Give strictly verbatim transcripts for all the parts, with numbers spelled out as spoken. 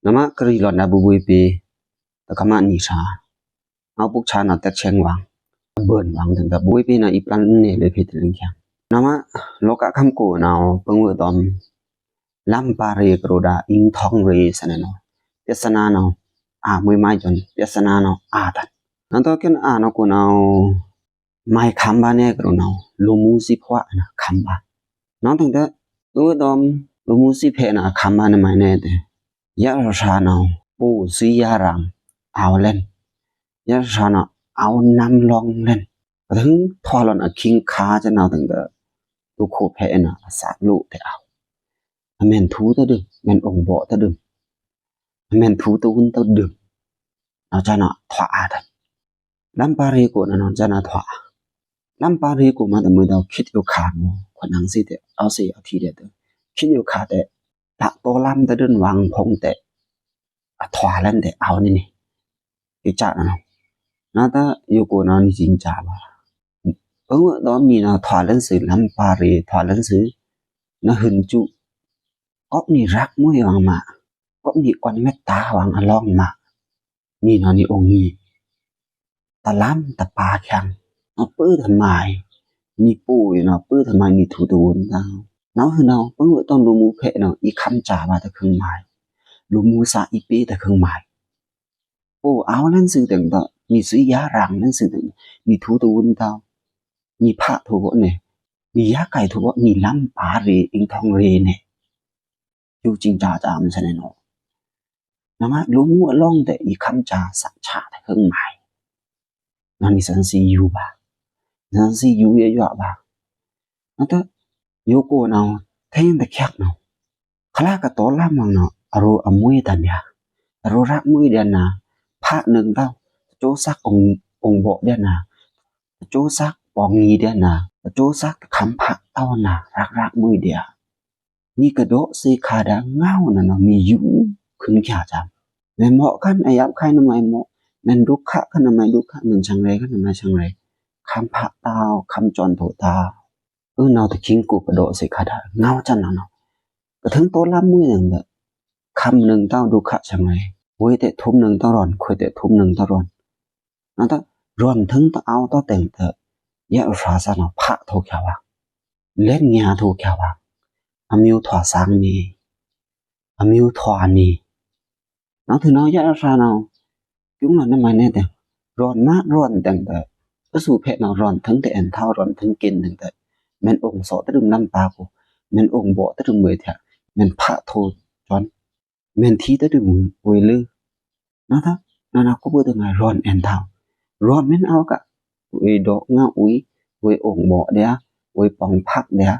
နမ့ကရီလွန်ဒဗွေဝေးပေ တကမ္ဘာ့နီဆာ ငေါ်ပုကချာနော် တချင်ဝံ အဘွန်ဝံတင်ဒဗွေဝေးပေနော် အီပျန်နေလေဖေးတလင်ချင် နမ့ လောကခမ်းကိုနော် ပငွေ့တော် လမ်းပါရေကရိုဒါ အိမ်ထောင်ရေဆန်နော် ပြဿနာနော် အာမွေမိုင်းကျွန် ပြဿနာနော် အာတန် နော်တော့ ကနအာနော်ကိုနော် မိုင်းခမ်းပါနေကရိုနော် လူမှုစီးပွားနော် ခမ်းပါ နော်တင်ဒ လူတော် လူမှုစီးဖဲနော် ခမ်းပါနေမိုင်းနေတယ် ယရဆာနော် ပိုစီယရံ အောဝ်လန် ယရဆာနော် အောဝ်နမ်လွန်လန် ကထိုင်ထွာလွန်အခင်းခါကျွန်နော်တင်ဒ လူခုဖဲနော် အစလိုတဲ့အောဝ် အမန်ထူတဒု မန်အောင်ဘောတဒု အမန်ထူတဝုန်တဒု နော်ကျွန်နော် ထွာအာတန် လမ်းပါရေကိုနော် ကျွန်နော် ထွာ လမ်းပါရေကိုမတမွေတော့ ခိတ်ယိုခါနော် ခွနန်းစီတဲ့ အောက်စီအထီးတဲ့ ခိတ်ယိုခါတဲ့ တတော်လမ်းတဒုန်ဝံဖုံးတဲ့ အထွာလန်တဲ့ အောဝ်နေနေ ကိချာနော် နော်တော့ ယိုကိုနော် နီစင်ချာပါ ပငွေ့တော်မီနော် ထွာလန်စီ လမ်းပါရေ ထွာလန်စီ နဟွန်ကျူ ကော့နီရပ်မွေဝံမ ကော့နီကွန်မက်တာဝံအလောင်းမ နီနော် နီအောင်ကြီး တလမ်းတပါချင် နော် ပႂ်ႉထမိုင်း နီပို့နော် ပႂ်ႉထမိုင်း နီထူတဝုန်တၢင် နော်ဟွန်နော် ပငွေ့တော်လူမှုဖဲနော် အီခမ်းချာပါတခင်းမိုင်း လူမှုစာအီပေတခင်းမိုင်း ပို့အောဝ်လန်စီတင်ဒ နီစီယရံလန်စီတင်ဒ နီထူတဝုန်တၢင် နီဖးထူဘောနေ နီယကိုင်ထူဘော နီလမ်းပါရေ အိမ်ထောင်ရေနေ ယိုစင်ချာချာမစနေနော် နမ့ လူမှုအလောင်းတဲ့ အီခမ်းချာစချာတခင်းမိုင်း နော် နီစန်စီယိုပါ နီစန်စီယိုယွာပါ နော်တော့ ယိုကိုနော် ထဲတချက်နော် ခလာကတော်လမ်းမနော် အရိုအမွေတန်ဒျာ အရိုရပ်မွေဒျာနာ ဖးနုံတောက် တချိုးစက်အောင်အောင်ဘောဒျာနာ တချိုးစက်ပေါင်ကြီးဒျာနာ တချိုးစက်တခမ်းဖးတောက်နာ ရပ်ရပ်မွေဒျာ နီကဒိုးစီခါဒၣ်ငေါ်နော်နော် နီယိုခွန်ချာချာ မန်မော့ခါနယပ်ခါနမိုင်းမော့ မန်ဒုက္ခခါနမိုင်းဒုက္ခ မန်ချင်ရဲခါနမိုင်းချင်ရဲ ခမ်းဖးတောက် ခမ်းကျွန်ထိုးတောက် အွေနော် တခင်းကိုကဒိုးစီခါဒၣ်ငေါ်ကျွန်နော်နော် ကထိုင်တော်လမ်းမွေတင်ဒ ခမ်းနုံတောက်ဒုက္ခချင်ရဲ ဝေးတဲ့ထုံးနုံတောက်ရွန် ခွေးတဲ့ထုံးနုံတောက်ရွန် နော်တော့ ရွန်ထိုင်တအောဝ်တော့တင်ဒ ယရဆာနော် ဖးထိုးချာဝံ လက်ညှိုးထိုးချာဝံ အမျိုးထွာစံနေ အမျိုးထွာနေ နော်ထူနော် ယရဆာနော် ကျုံးနော် နမ့ နေတင် ရွန်မရွန်တင်ဒ အဆူဖဲနော် ရွန်ထိုင်တဲ့ အန်ထောက် ရွန်ထိုင်ကင်းတင်ဒ မန်အောင်စောတဒုံလမ်းပါကို မန်အောင်ဘောတဒုံဝေးထျာ မန်ဖးထိုးကျွန် မန်ထီတဒုံဝေးလႃ နော်တော့ နော်နော် ကိုပို့တင်မရွန်အန်ထောက် ရွန်မန်အောက်က ဝေးဒိုးငေါ်ဝီ ဝေးအောင်ဘောဒျာ ဝေးပေါင်ဖက်ဒျာ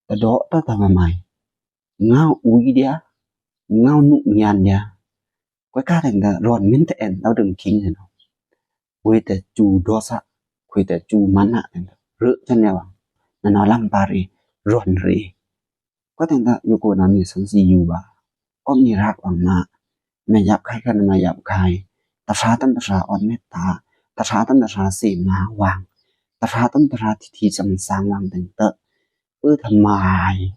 တဒိုးတတမမိုင်း ငေါ်ဝီဒျာ ငေါ်နုညံဒျာ ကွဲးကတင်ဒ ရွန်မန်တဲ့ အန်ထောက်ဒုံခင်းနော် ဝေးတဲ့ကျူဒိုးစ ခွေးတဲ့ကျူမနတင်ဒ ရချင်ရဲဝံ နော်နော် လမ်းပါရေ ရွန်ရေ ကွဲးတင်ဒ ယိုကိုနော် နီစန်စီယိုပါ ကော့နီရပ်ဝံမ မယပ်ခါခါနမယပ်ခါ တဆာတန်တဆာအော်မက်တာ တဆာတန်တဆာစီနာဝံ တဆာတန်တဆာထီထီစံစံဝံတင်ဒ ပႂ်ႉထမိုင်း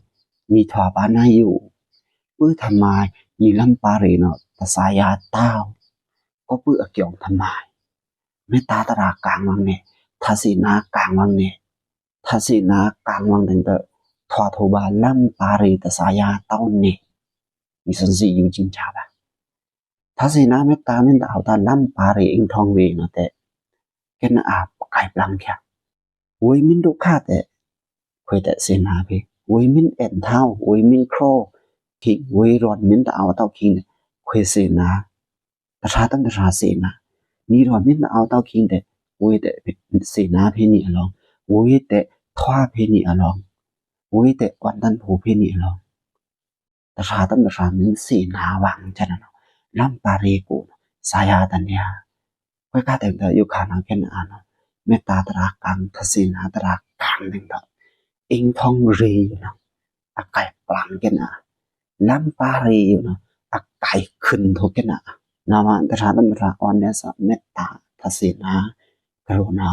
နီထွာပါနာယို ပႂ်ႉထမိုင်း နီလမ်းပါရေနော် တဆာယါတောက် ကိုပို့အကျုံးထမိုင်း မက်တာတရာကံဝံနေ ထစီနာကံဝံနေ ထစီနာကံဝံတင်ဒ ထွာထိုးပါလမ်းပါရေ တဆာယါတောက်နေ နီစန်စီယိုစင်ချာပါ ထစီနာမက်တာမန်တအောဝ်တၢ်လမ်းပါရေ အိမ်ထောင်ရေနော်တဲ့ ကနအာပကိုင်ပလင်ချာ ဝေးမန်ဒုက္ခတဲ့ ခွေးတဲ့စီနာဖဲ ဝေးမန်အန်ထောက် ဝေးမန်ခရိုး ခိဝေးရွန်မန်တအောဝ်တအောဝ်ခိတဲ့ ခွေးစီနာ တဆာတန်တဆာစီနာ နီရွန်မန်တအောဝ်တအောဝ်ခိတဲ့ ဝေးတဲ့စီနာဖဲနီအလောင်း ဝေးတဲ့ထွာဖဲနီအလောင်း ဝေးတဲ့ကွန်တန်ဖိုဖဲနီအလောင်း တဆာတန်တဆာမန်စီနာဝံချင်နော် လမ်းပါရေကိုနော် ဆာယါတန်ဒျာ ကွဲးကတင်ဒ ယိုခါနော် ကနအာနော် မက်တာတရာကံ ထစီနာတရာကံတင်ဒ အိမ်ထောင်ရေနော် အကိုင်ပလင်ကနအာ လမ်းပါရေနော် အကိုင်ခွန်ထိုးကနအာ နော်မ တဆာတန်တဆာအော်ဒျာစ မက်တာ ထစီနာ ကရုဏာ